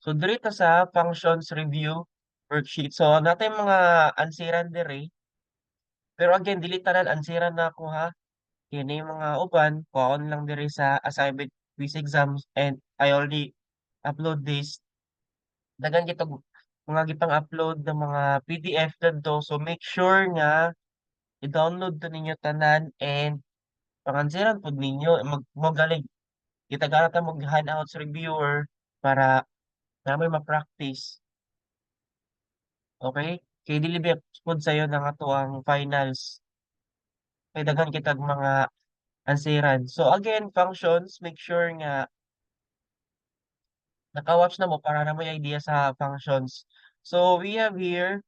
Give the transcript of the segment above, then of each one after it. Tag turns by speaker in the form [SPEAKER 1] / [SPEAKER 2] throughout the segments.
[SPEAKER 1] So diri ta sa functions review worksheet. So naa tay mga ansiran diri. Pero again, dili tanan ansiran nako ha. Kini mga uban, kuhaon lang diri sa assignment, quiz, exams, and I already upload this. Daghan kitog mga gipang-upload ng mga PDF didto. So make sure nga i-download to ninyo tanan and pangansiran pud ninyo mag mo galing gitagaan ta mo handouts reviewer para namoy ma-practice. Okay? Kay dili ba pud sayo na nga ang finals. Kay daghan kitag mga ansiran. So again, functions, make sure nga naka-watch na mo para na mo idea sa functions. So we have here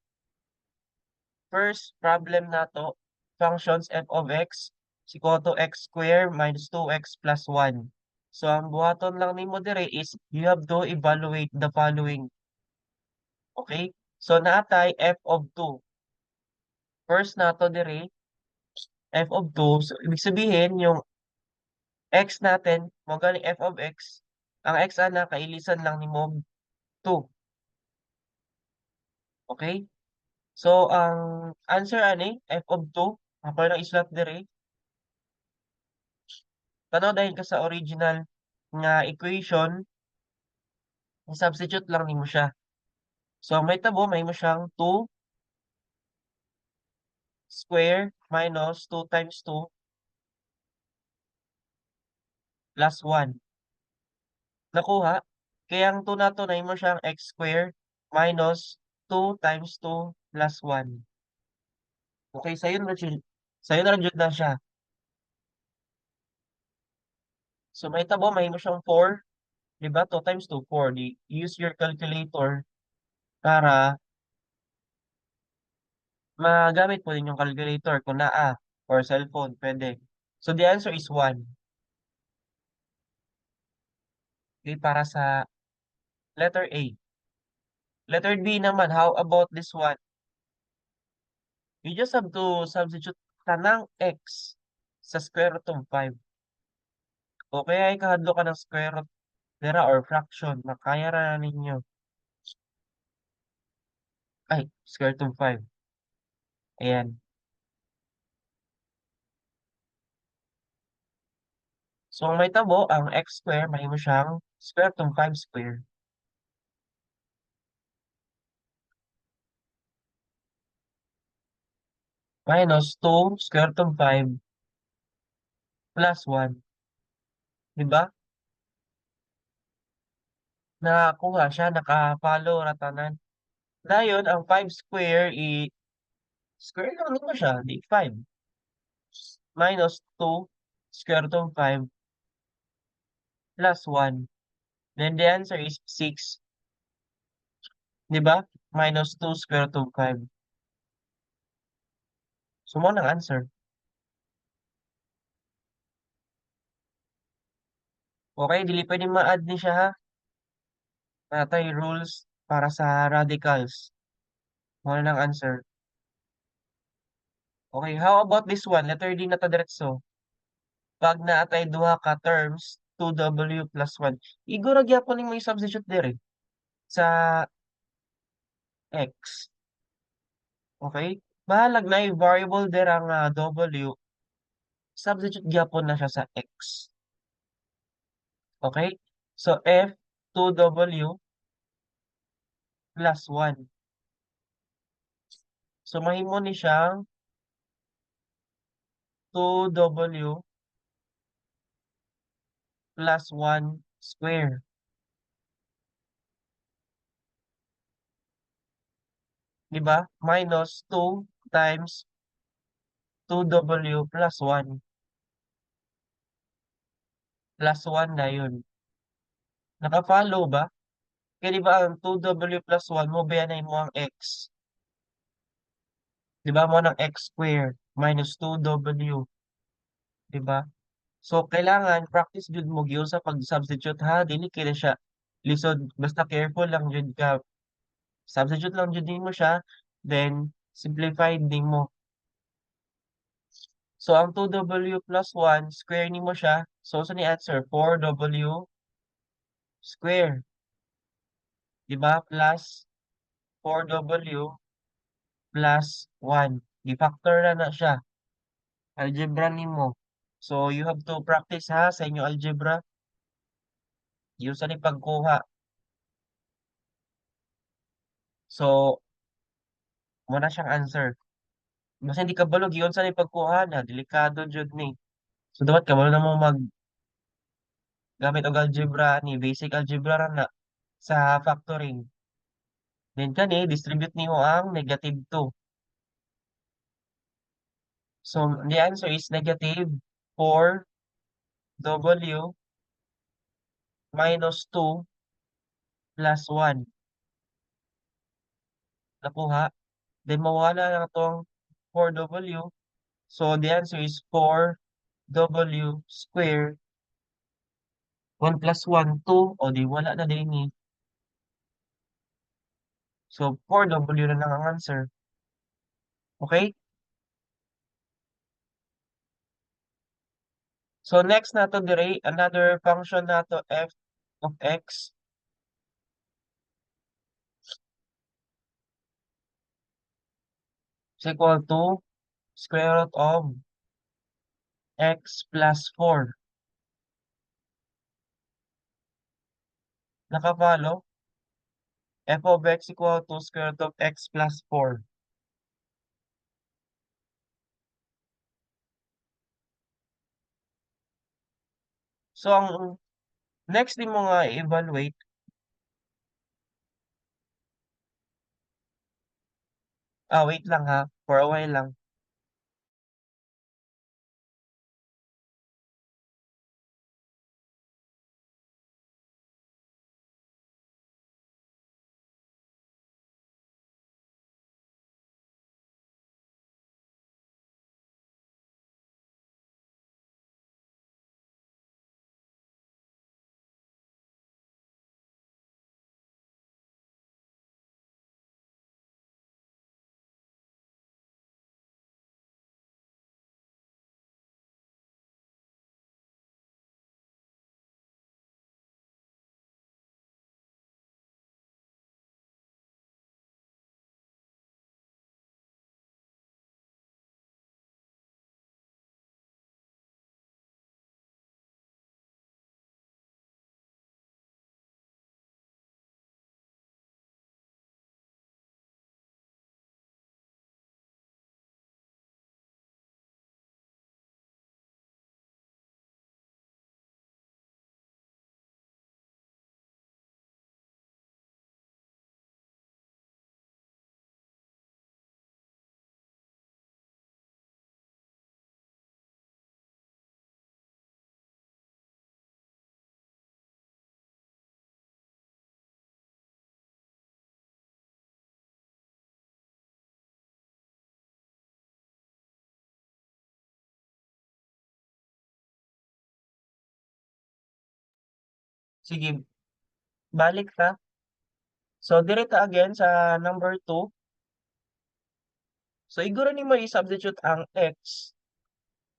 [SPEAKER 1] first problem nato, functions f of x is equal to x square minus 2x plus 1. So ang buhaton lang nimo dire is you have to evaluate the following. Okay? So naa tay f of 2. First nato dire, f of 2. So ibig sabihin yung x natin, mo galing f of x, ang x ana kailisan lang nimo 2. Okay? So ang answer ani f of 2, ako lang isulat dire. Tanaw dayon ka sa original nga equation, i-substitute lang nimo siya. So ang mahitabo, mahimo siyang 2 square minus 2 times 2 plus 1. Nakuha? Kaya ang 2 nato, nahimo siyang x square minus 2 times 2 plus 1. Okay, sayon ra jud na siya. So mahitabo, mahimo siyang 4, di ba? 2 times 2, 4. Di, use your calculator para magamit mo din yung calculator kung naa or cellphone, pwede. So the answer is 1. Okay, para sa letter A. Letter B naman, how about this one? You just have to substitute tanang x sa square root of 5. O kaya ikahadlo ka ng square root dira or fraction, makaya ra na ninyo. Ay, square root of 5. Ayan. So, ang mahitabo, ang x square, mahimo siyang square root of 5 square minus 2 square root of 5 plus 1. Diba? Nakakuha siya, naka-follow ra tanan. Dayon, ang 5 square, i square lang nimo siya, di 5 minus 2 square root of 5 plus 1. Then the answer is 6. Diba? Minus 2 square root of 5. So, mao nang answer. Okay, dili pwede ma-add ni siya ha. Naa tay rules para sa radicals. Mao na nang answer. Okay, how about this one? Letter D na ta diretso. Pag naa tay duha ka terms, 2w plus 1. Igo ra gyapon nimo i-substitute diri sa x. Okay? Bahalag na variable dira nga w, substitute gyapon na siya sa x. Okay? So, f 2w plus 1. So, mahimo ni siyang 2w plus 1 square. Diba? Minus 2 times 2w plus 1. Plus 1 na yun. Naka-follow ba? Kaya diba ang 2w plus 1 mo ba na mo ang x? Diba mo ng x square minus 2w? Diba? So, kailangan practice jud mo gyud sa pag-substitute ha. Dili kay na siya lisod. Basta careful lang jud ka. Substitute lang jud nimo siya. Then, simplify nimo. So, ang 2w plus 1, square nimo siya. So, sa ni answer? 4w square. Di ba? Plus 4w plus 1. Gi-factor na na siya. Algebra nimo. So, you have to practice ha sa inyo algebra. Use ni pagkuha. So, mao na siyang answer. Basta hindi kabalo giunsa ni pagkuha na, delikado jud ni. So, dapat kabalo na mo mag gamit og algebra ni, basic algebra ra na sa factoring. Then kani distribute nimo ang negative 2. So, the answer is negative 4w minus 2 plus 1. Nakuha? Then mawala na tong 4w. So, the answer is 4w square 1 plus 1, 2. O di wala na din ni. So, 4w na lang ang answer. Okay? So, next nato dire, another function nato, f of x is equal to square root of x plus 4. Naka-follow? F of x equal to square root of x plus 4. So, ang next nimo nga i-evaluate, ah, wait lang ha, for a while lang. Sige, balik ta. So, dire ta again sa number 2. So, iguro nimo i-substitute ang x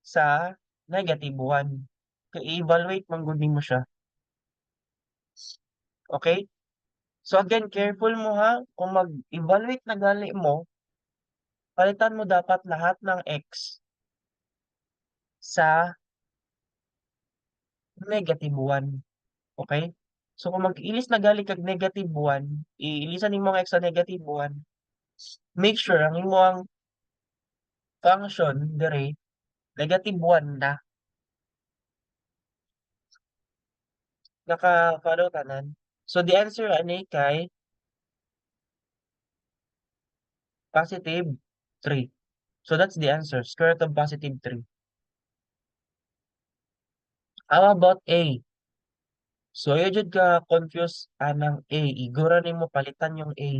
[SPEAKER 1] sa negative 1. Kay i-evaluate man gud nimo siya. Okay? So, again, careful mo ha. Kung mag-evaluate na gali mo, palitan mo dapat lahat ng x sa negative 1. Okay? So, kung mag-ilis na gali kag negative 1, iilisan nimo ang x sa negative 1, make sure ang imong function dire negative 1 na. Naka-follow tanan? So, the answer ani kay positive 3. So, that's the answer. Square root of positive 3. How about A? So, ayaw jud ka confuse anang A. Igura nimo palitan yung A.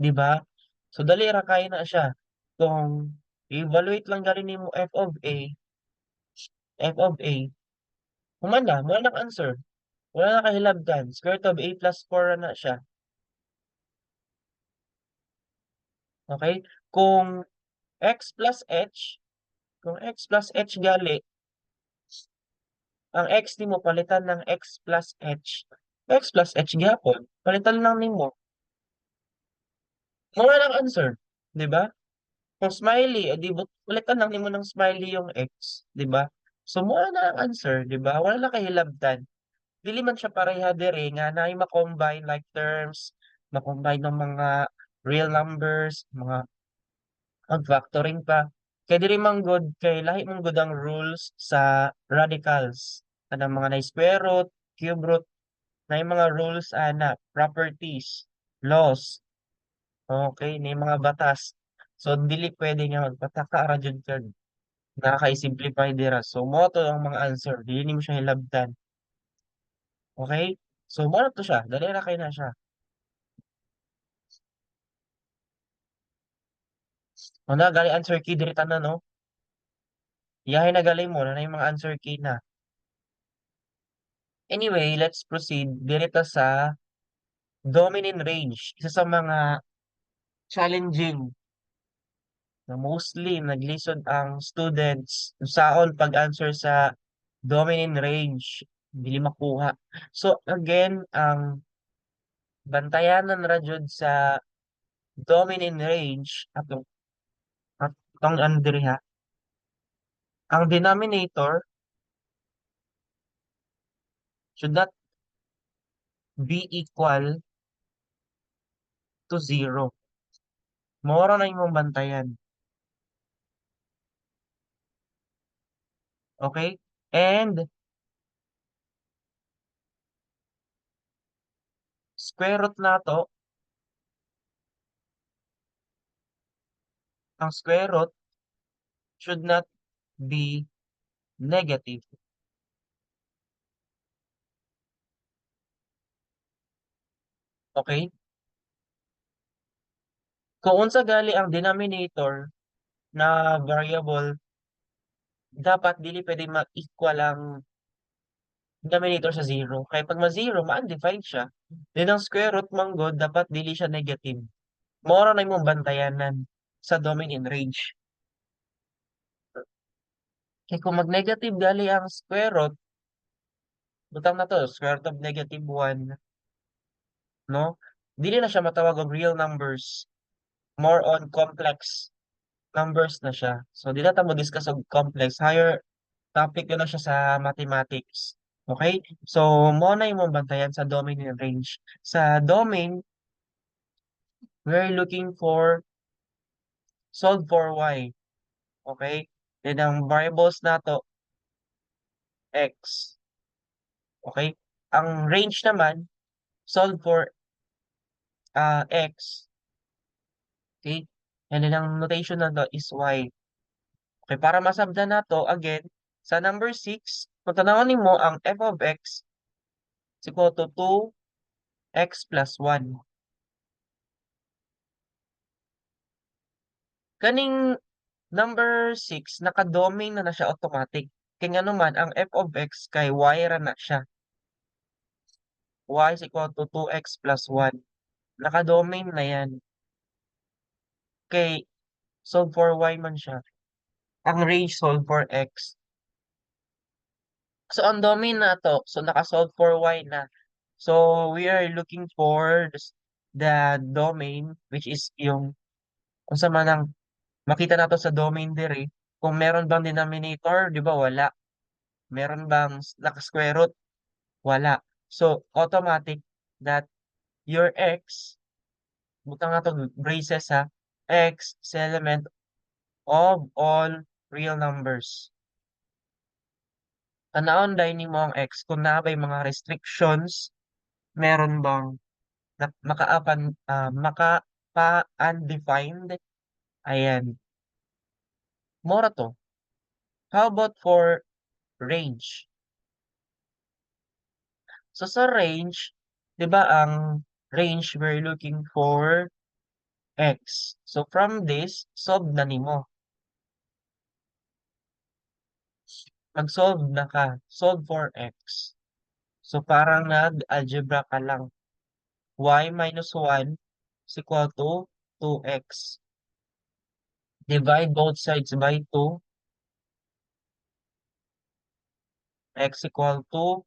[SPEAKER 1] Di ba? So, dali ra kaayo na siya. Kung i-evaluate lang gali nimo f of A, f of A, human na, wala nang answer. Wala na kahilabtan. Square root of A plus 4 na siya. Okay? Kung x plus h, kung x plus h gali, ang x nimo palitan ng x plus h, x plus h gyapon, palitan lang nimo. Mao lang answer, 'di ba? Kung smiley, eh, di ulitan lang nimo ng smiley yung x, 'di ba? So mao na ang answer, 'di ba? Wala na kay hilabtan. Dili man siya pareha diri nga naay ma-combine like terms, ma-combine ng mga real numbers, mga mag-factoring pa. Kay diri man gud kay lahi man gud ang rules sa radicals, kanang mga na square root, cube root, naay mga rules ana, properties, laws. Okay, naay mga batas. So dili pwede nga magpataka ra jud kag naa kay simplify dira. So mao to ang mga answer, dili nimo siya hilabtan. Okay? So mao na to siya, dali ra kay na siya. Mao na gali answer key diri tanan, no? Iyahe na gali mo, naa nay mga answer key na. Anyway, let's proceed diri ta sa domain and range. Isa sa mga challenging na mostly naglisod ang students unsaon pag-answer sa domain and range, dili makuha. So again, ang bantayanan ra jud sa domain and range atong ano diri ha, ang denominator should not be equal to 0. Mao ra na imong bantayan. Okay? And square root nato, ang square root should not be negative. Okay? Kung unsa gali ang denominator na variable, dapat dili pwede ma-equal ang denominator sa 0. Kaya pag ma-0, ma-undefined siya. Then ang square root man gud, dapat dili siya negative. Mao ra na imong bantayanan sa domain and range. Kay kung mag-negative gali ang square root, butang na to, square root of negative 1, no? Dili na siya matawag og real numbers. More on complex numbers na siya. So, di na ta mo discuss og complex. Higher topic na siya sa mathematics. Okay? So, mo na imong bantayan sa domain and range. Sa domain, we're looking for solve for y. Okay? Then, ang variables nato, x. Okay? Ang range naman, solve for x. Okay? And then, ang notation na to is y. Okay, para masabdan nato, again, sa number 6, kung tanawon nimo ang f of x is equal to 2x plus 1. Kaning number 6, naka-domain na na siya automatic. Kay ngano man, ang f of x kay y ra na siya. Y is equal to 2x plus 1. Naka-domain na yan. Kay solve for y man siya. Ang range, solve for x. So, ang domain na to, so naka-solve for y na. So, we are looking for the domain, which is yung, kung sa man ang makita nato sa domain diri, kung meron bang denominator, di ba wala? Meron bang naka-square root? Wala. So, automatic that your x, butang nato braces ha, x is element of all real numbers. Tanawon dahil nimo ang x kung naa bay mga restrictions, meron bang maka-pa-undefined? Ayan. Mora to. How about for range? So sa range, di ba ang range we're looking for x. So from this, solve na nimo. Mag-solve na ka. Solve for x. So parang nag-algebra ka lang. Y minus 1 is equal to 2x. Divide both sides by 2. X equal to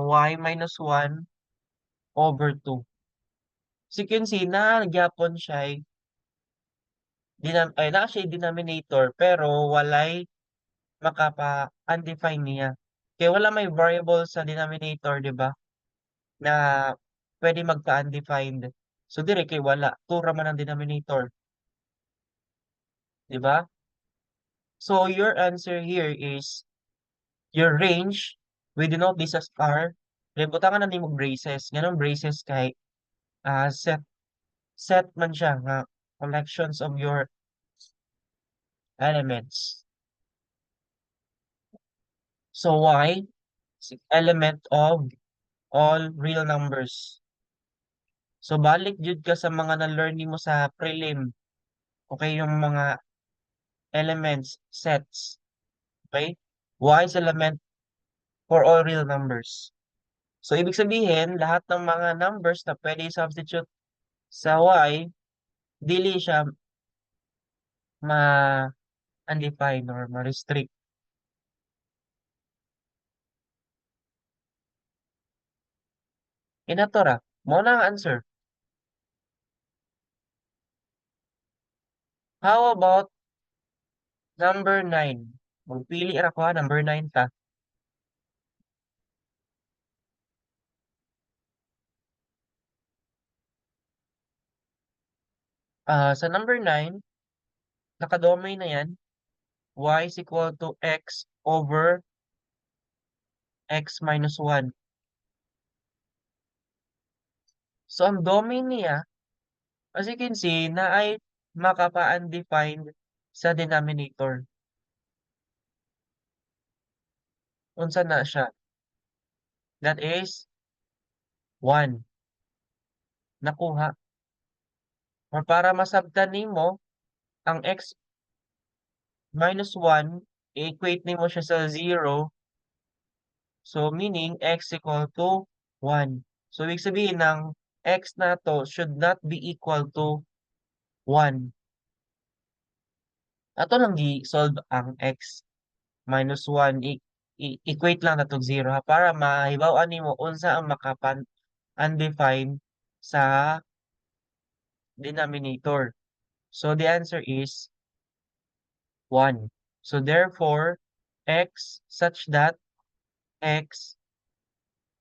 [SPEAKER 1] y minus 1 over 2. So you can see na gyapon siya ay naa siya denominator pero walay makapa-undefine niya. Kay wala may variable sa denominator, di ba? Na pwede magpa-undefined. So dire kay wala, 2 ra man ang denominator. Di ba? So your answer here is your range, we denote this as R. Then butangan na nimo braces. Nganong braces? Kay set man siya nga collections of your elements. So y is element of all real numbers. So balik jud ka sa mga na-learn nimo sa prelim. Okay, yung mga elements, sets. Okay? Y is element for all real numbers. So ibig sabihin, lahat ng mga numbers na pwede i-substitute sa y, dili siya ma-undefine or ma-restrict. Inato ra, mao na ang answer. How about number 9? Magpili ra ko ha, number 9 ta. Sa number 9, naka-domain na yan. Y is equal to x over x minus 1. So, ang domain niya, as you can see, na ay makapa-undefined sa denominator. Unsa na siya? That is 1. Nakuha. Or para masabtan nimo ang x minus 1, i-equate nimo siya sa 0. So, meaning x equal to 1. So, ibig sabihin ng x nato should not be equal to 1. Ato lang gi-solve ang x minus 1, i-equate lang nato 0 ha, para mahibaw-an nimo unsa ang makapan-undefined sa denominator. So, the answer is 1. So, therefore, x such that x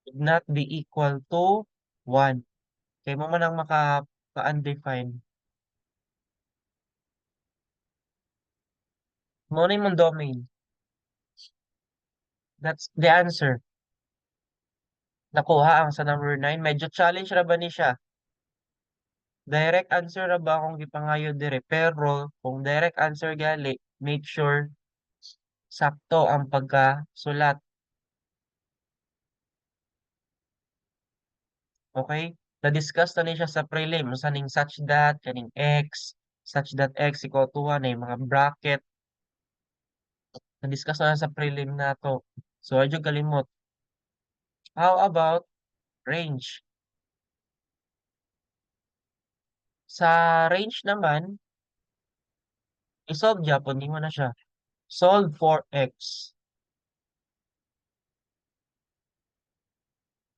[SPEAKER 1] should not be equal to 1. Kay mo man ang maka-undefined. Mo na imong domain. That's the answer. Nakuha ang sa number 9. Medyo challenge ra ba ni siya? Direct answer ra ba akong gipangayo dire? Pero kung direct answer gali, make sure sakto ang pagkasulat. Okay? Na-discuss na ni siya sa prelim. Unsa ning such that, kaning x, such that x equal to 1, ay mga bracket. Na-discuss na sa prelim nato. So, adyo kalimot. How about range? Sa range naman, i-solve gyapon nimo na siya. Solve for x.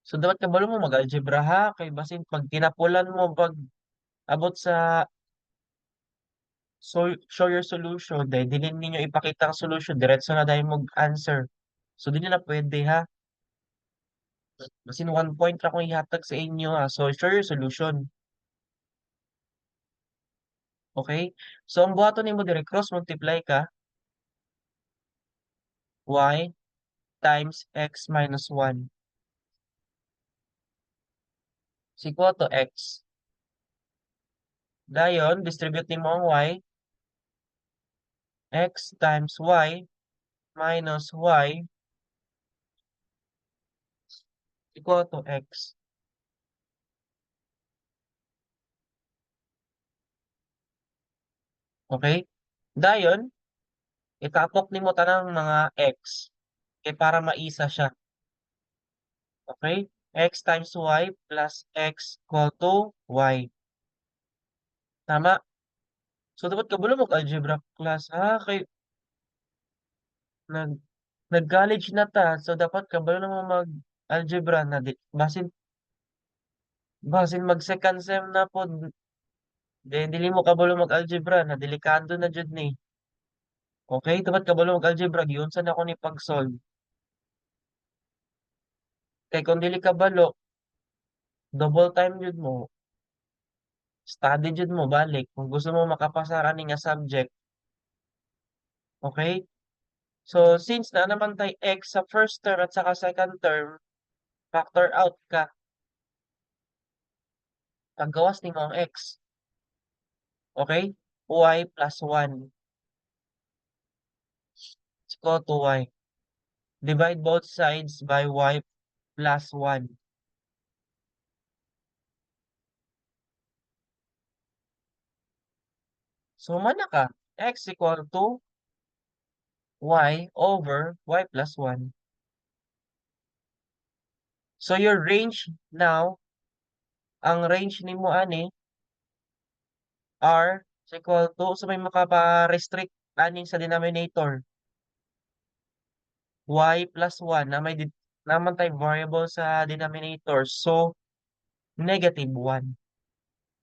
[SPEAKER 1] So, dapat kabalo mo mag-algebra ha, kay basin pag tinapulan mo pag abot sa so, show your solution, dahil dili ninyo ipakita ang solution, diretso na dahil mag-answer. So, dili na pwede ha. Basin 1 point ra kung ihatag sa inyo ha. So, show your solution. Okay? So, ang buhaton nimo dire, cross multiply ka y times x minus 1 is equal to x. Dayon, distribute nimo ang y, x times y minus y equal to x. Okay? Dayon, itapok nimo tanang mga x kay para maisa siya. Okay? X times y plus x equal to y. Tama? So, dapat kabalo mag-algebra class ha, kay nag-college na ta, so dapat kabalo na mo mag-algebra na di, basin Basin mag second sem na pod, then dili mo kabalo mag-algebra na, delikado na jud ni. Okay, dapat kabalo mag-algebra, giunsa na ko ni pag-solve. Kay kung dili kabalo, double time jud mo. Study jud mo balik kung gusto mo makapasar ani nga subject. Okay? So, since naa naman tay x sa first term at saka second term, factor out ka. Paggawas nimo ang x. Okay? Y plus 1 is equal to y. Divide both sides by y plus 1. So, mana ka. X equal to y over y plus 1. So, your range now, ang range nimo ani, r is equal to, so may makapa-restrict ani sa denominator. Y plus 1 na may naman tay variable sa denominator. So, negative 1.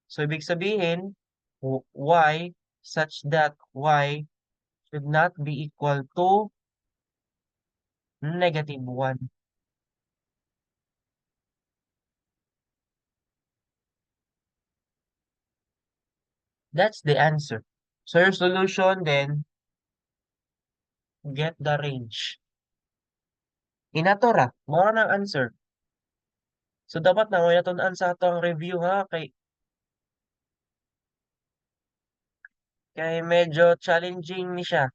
[SPEAKER 1] So, ibig sabihin, y such that y should not be equal to negative 1. That's the answer. So your solution then, get the range. Inato ra, mao ra nang answer. So dapat na mo natun-an sa atong review ha, kay medyo challenging ni siya.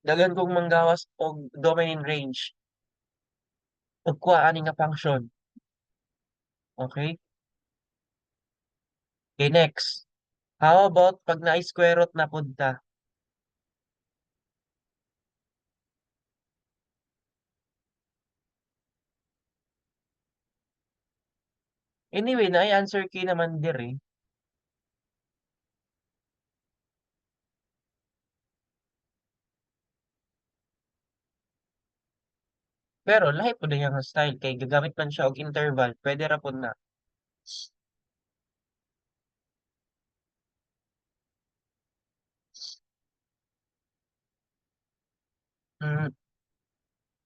[SPEAKER 1] Daghan kong manggawas og domain and range. Pagkuha ani nga function. Okay? Okay, next. How about pag na-square root na pud ta? Anyway, naay answer key naman diri. Pero lahi pud niya nga style kay gagamit man siya og interval, pwede ra pud na.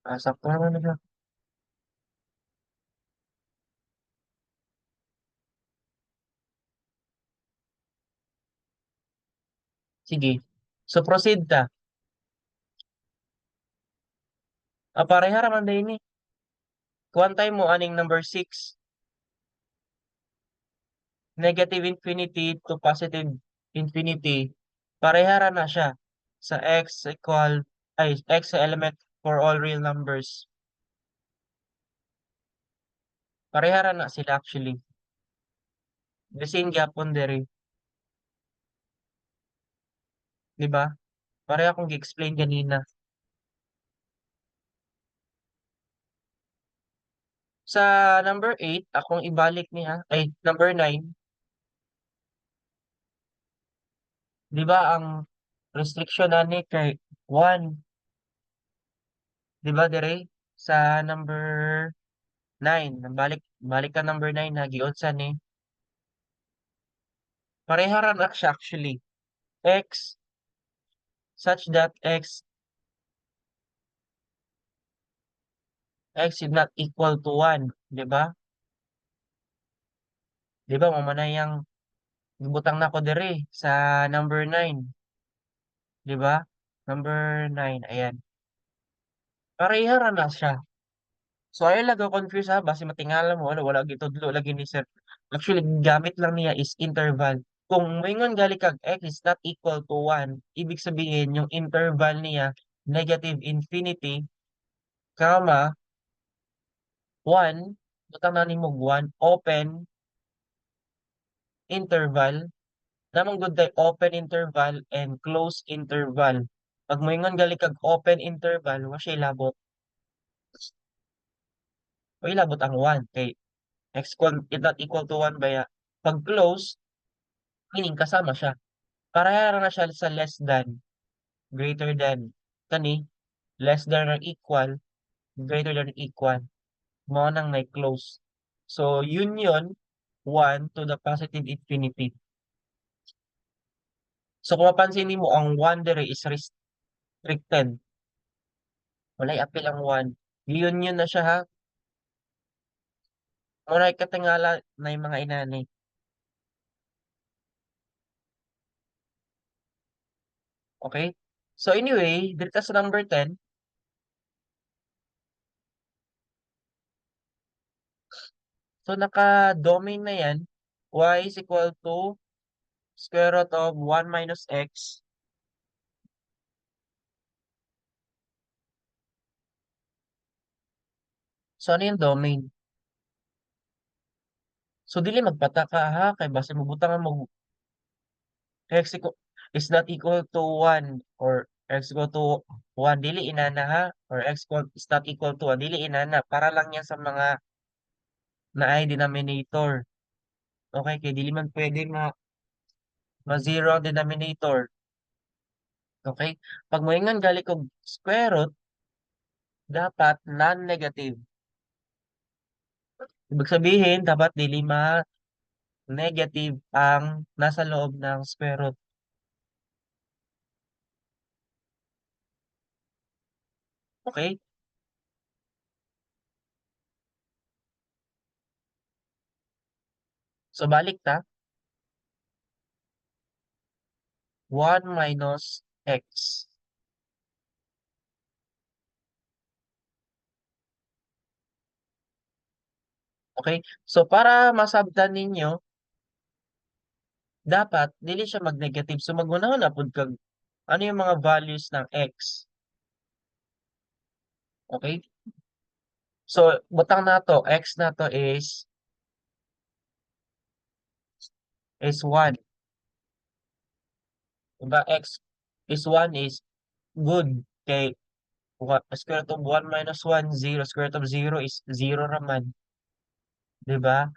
[SPEAKER 1] Ah, sakto naman na siya. Sige. So proceed ta. Ah, pareha ra man diay ni. Kuwantay mo aning number 6. Negative infinity to positive infinity. Pareha ra na siya sa x equal ay x element for all real numbers. Pareha ra na sila actually. The same gyapon diri. Di ba? Pareha akong gi-explain ganina. Sa number 8, akong ibalik niya, ay number 9. Di ba ang restriction ani kay 1? Di ba dire sa number 9, balik balik ka number 9 na giunsa ni. Pareha ra na siya actually. X such that x is not equal to 1, di ba? Di ba mo man na yang gibutang nako diri sa number 9. Di ba? Number 9, ayan. Pareha ra na siya. So ayaw lang confuse ha, basi matingala mo, wala, wala gitudlo lagi ni sir. Actually, gamit lang niya is interval. Kung moingon gali kag x is not equal to 1, ibig sabihin yung interval niya negative infinity, comma 1, butang na nimo 1, open interval, namang gud tay open interval and close interval. Pag moingon gali kag open interval, wa siya ilabot. O ilabot ang 1 kay x equal, is not equal to 1 baya. Pag close, meaning kasama siya. Pareha ra na siya sa less than, greater than. Kani, less than or equal, greater than or equal. Mao nang may close. So, union 1 to the positive infinity. So, kung mapansin nimo, ang 1 dire is restricted. Walay apil ang 1. Union na siya ha. Mao na katingala na yung mga inani. Okay? So anyway, dito sa number 10. So naka-domain na yan. Y is equal to square root of 1 minus x. So ano yung domain? So dili magpataka ha, kay base mobutang mo x is not equal to 1 or x equal to 1, dili inana ha, or x equal, is not equal to 1, dili inana, para lang yan sa mga naay denominator. Okay, kay dili man pwede ma-zero ang denominator. Okay? Pag moingon gali kog square root, dapat non-negative. Ibig sabihin, dapat dili ma-negative ang nasa loob ng square root. Okay? So, balik ta. 1 minus x. Okay? So, para masabtan ninyo, dapat dili siya mag-negative. So, magunahon na pud kag ano yung mga values ng x. Okay? So, butang nato, x nato is 1. Diba? X is 1 is good. Kay square root of 1 minus 1, 0. Square root of 0 is 0 raman. Diba?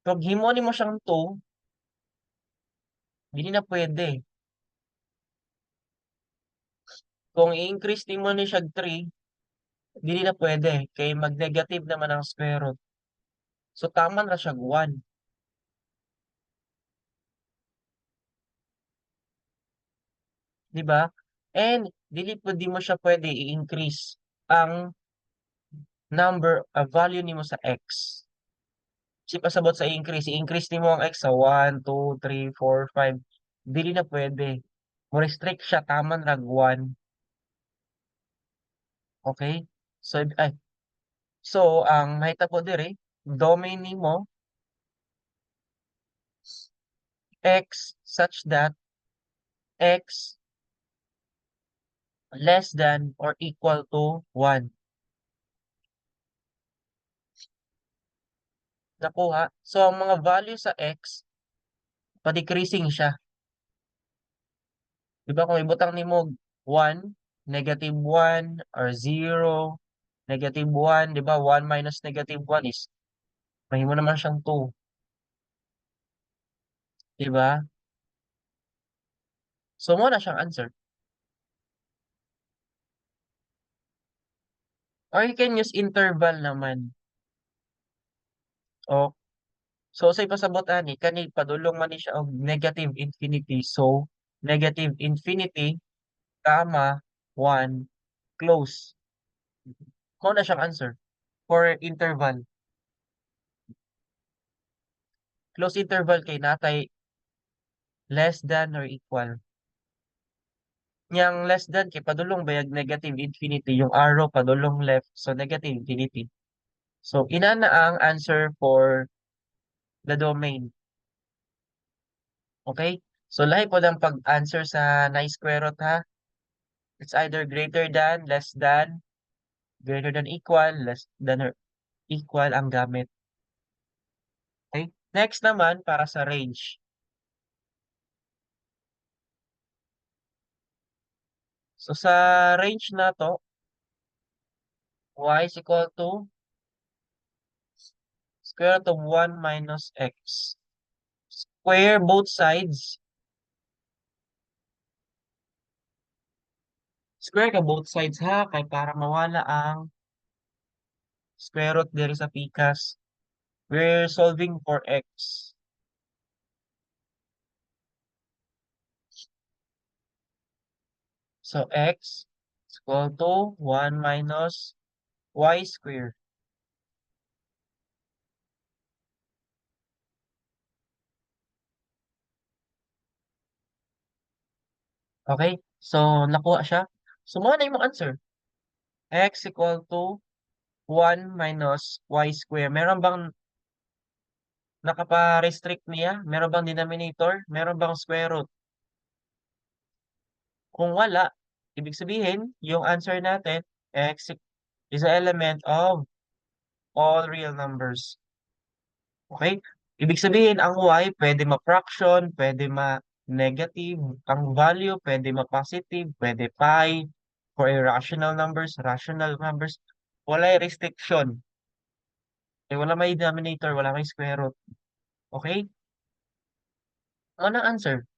[SPEAKER 1] Pag himo nimo siyang 2, dili na pwede. Kung i-increase nimo ni siya 3, dili na pwede. Kay mag-negative naman ang square root. So, tama na siya 1. Diba? And, dili po di mo siya pwede i-increase ang number, value nimo sa x. Kasi pasabot sa i-increase, i-increase nimo ang x sa 1, 2, 3, 4, 5. Dili na pwede. Mo-restrict siya, tama rag 1. Okay? So, ay. So, ang mahitabo diri, domain nimo x such that x less than or equal to 1. Nakuha. So, ang mga value sa x, pa-decreasing siya. Diba kung ibutang nimo 1, negative 1, or 0, negative 1, diba? 1 minus negative 1 is, mahimo naman siyang 2. Diba? So, mo na siyang answer. Or you can use interval naman. O, so sa ipasabot ani, kani padulong man ni siya og negative infinity. So, negative infinity, comma, 1, close. Mao na siyang answer for interval. Close interval kay natay less than or equal. Yang less than kay padulong bayag negative infinity, yung arrow padulong left, so negative infinity. So, inana ang answer for the domain. Okay? So, lahi po lang pag-answer sa na square root ha. It's either greater than, less than, greater than equal, less than or equal ang gamit. Okay? Next naman, para sa range. So, sa range na to, y is equal to square root of 1 minus x. Square both sides. Square ka both sides ha, kay para mawala ang square root diri sa pikas. We're solving for x. So x is equal to 1 minus y square. Okay? So, nakuha siya. So, mao na imong answer. X equal to 1 minus y square. Meron bang nakapa-restrict niya? Meron bang denominator? Meron bang square root? Kung wala, ibig sabihin, yung answer natin, x is an element of all real numbers. Okay? Ibig sabihin, ang y pwede ma-fraction, pwede ma-negative, ang value pwede ma-positive, pwede pi, for irrational numbers, rational numbers, wala restriction. Eh, wala may denominator, wala may square root. Okay? Ano ang answer?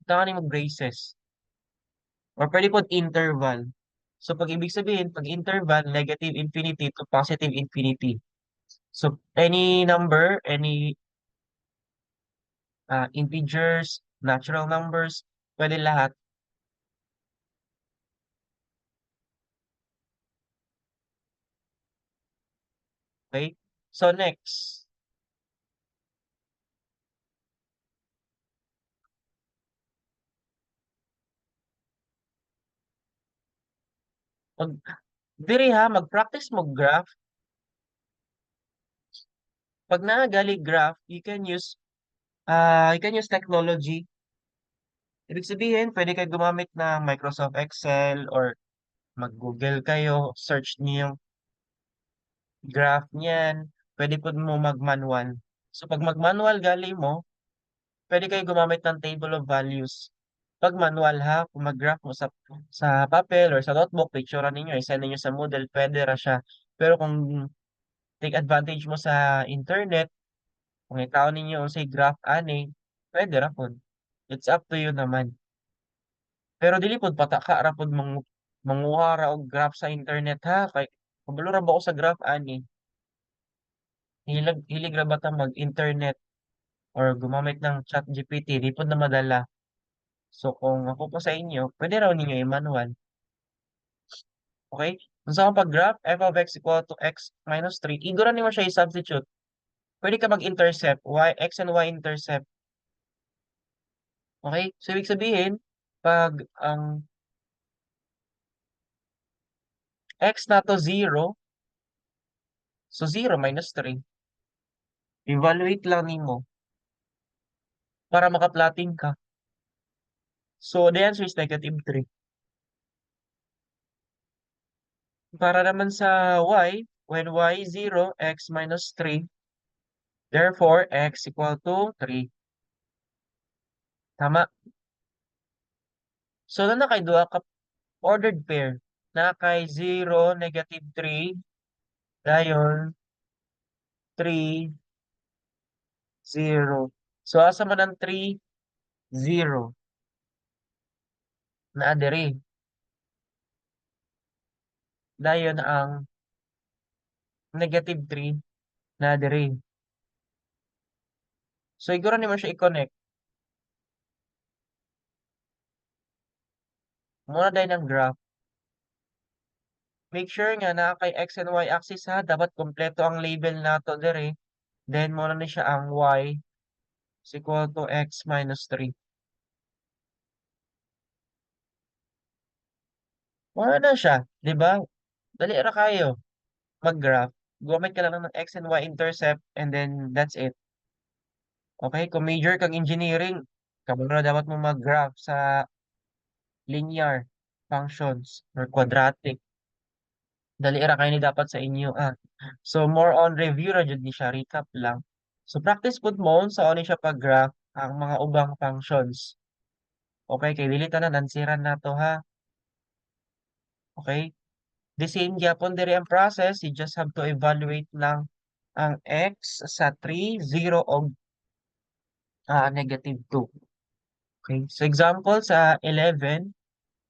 [SPEAKER 1] Butang mo braces. Or pwede po interval. So, pag ibig sabihin, pag interval, negative infinity to positive infinity. So, any number, any integers, natural numbers, pwede lahat. Okay? So, next. Pag, diri ha, mag-practice mo graph. Pag naagali graph, you can use technology. Ibig sabihin, pwede kayo gumamit ng Microsoft Excel or mag-Google kayo, search niyo yung graph niyan. Pwede po mo mag-manual. So, pag mag-manual gali mo, pwede kayo gumamit ng table of values. Pag manual ha, kung mag-graph mo sa papel or sa notebook, picture ninyo, i-send niyo sa Moodle, pwede ra siya. Pero kung take advantage mo sa internet, kung itaw ninyo unsay graph ani, pwede ra pod. It's up to you naman. Pero dili pod pataka ra pod manguha ra og graph sa internet ha, kay kabalo ra ba ko sa graph ani. Hilig ra ba ta mag-internet or gumamit ng ChatGPT, di pod na madala. So kung ako pa sa inyo, pwede raw ninyo i-manual. Okay? Unsa akong pag-graph, f of x equal to x minus 3, igo ra nimo siya i-substitute. Pwede ka mag-intercept, y, x and y intercept. Okay? So ibig sabihin, pag ang x nato 0, so 0 minus 3. Evaluate lang nimo para maka-plotting ka. So the answer is negative 3. Para naman sa y, when y is 0, x minus 3, therefore x equal to 3. Tama? So naa na kay duha ka ordered pair. Naa kay 0, negative 3, dayon 3, 0. So asa man ang 3, 0? Naa diri. Dayon ang negative 3 naa diri. So igura nimo siya i-connect. Mao na dayon ang graph. Make sure nga naa kay x and y axis ha, dapat kompleto ang label nato diri. Then mao na ni siya ang y is equal to x minus 3. Mao na siya, di ba? Dali ra kayo mag-graph. Gumamit ka lang ng x and y intercept and then that's it. Okay, kung major kang engineering, kabalo na dapat mo mag-graph sa linear functions or quadratic. Dali ra kayo ni dapat sa inyo ah. So more on review ra jud ni siya, recap lang. So practice pud mo unsa ni siya pag-graph ang mga ubang functions. Okay, kay dili tanan ansiran nato ha. Okay? The same gyapon diri ang process, you just have to evaluate lang ang x sa 3, 0 og negative 2. Okay, so example sa 11,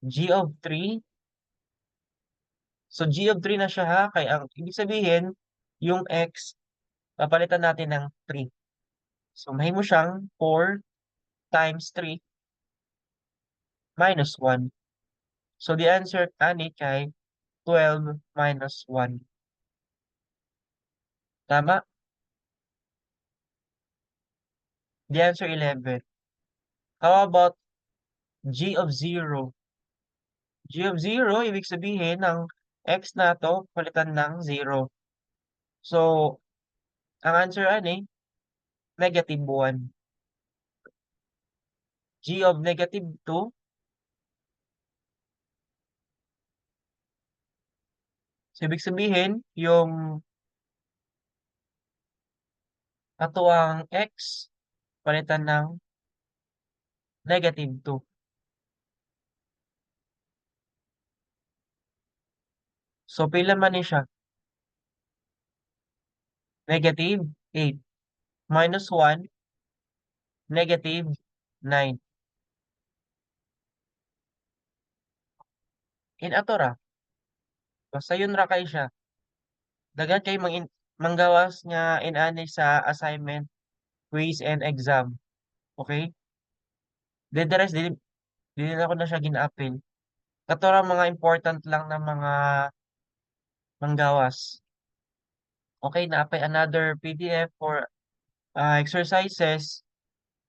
[SPEAKER 1] g of 3. So g of 3 na siya ha, kay ang ibig sabihin, Yung x, papalitan natin ng 3. So, mahimo siyang 4 times 3 minus 1. So, the answer ani kay 12 minus 1. Tama? The answer 11. How about g of 0? G of 0, ibig sabihin, ang x nato palitan ng 0. So, ang answer ani, negative 1. G of negative 2, so ibig sabihin, yung ato ang x palitan ng negative 2. So, pila man ni siya? Negative 8 minus 1, negative 9. In ato ra. Basta yun ra kay siya. Daghan kay manggawas nga inani sa assignment, quiz, and exam. Okay? Then the rest, dili na ko na siya gina-appeal. Kato ra mga important lang na mga manggawas. Okay, naa pay another PDF for exercises.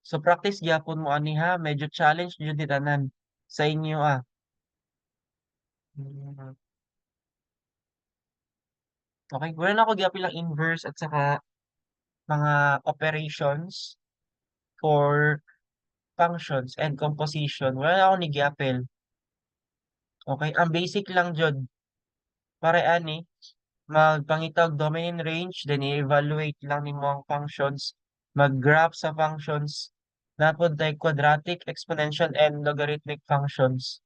[SPEAKER 1] So practice gyapon mo ani ha, medyo challenge jud ni tanan sa inyo ah. Okay, wala na ako giapil ang inverse at saka mga operations for functions and composition. Wala na ako ni giapil. Okay, ang basic lang jud. Para ani magpangita og domain and range, then i-evaluate lang nimo ang functions, mag-graph sa functions, naa pod tay quadratic, exponential, and logarithmic functions.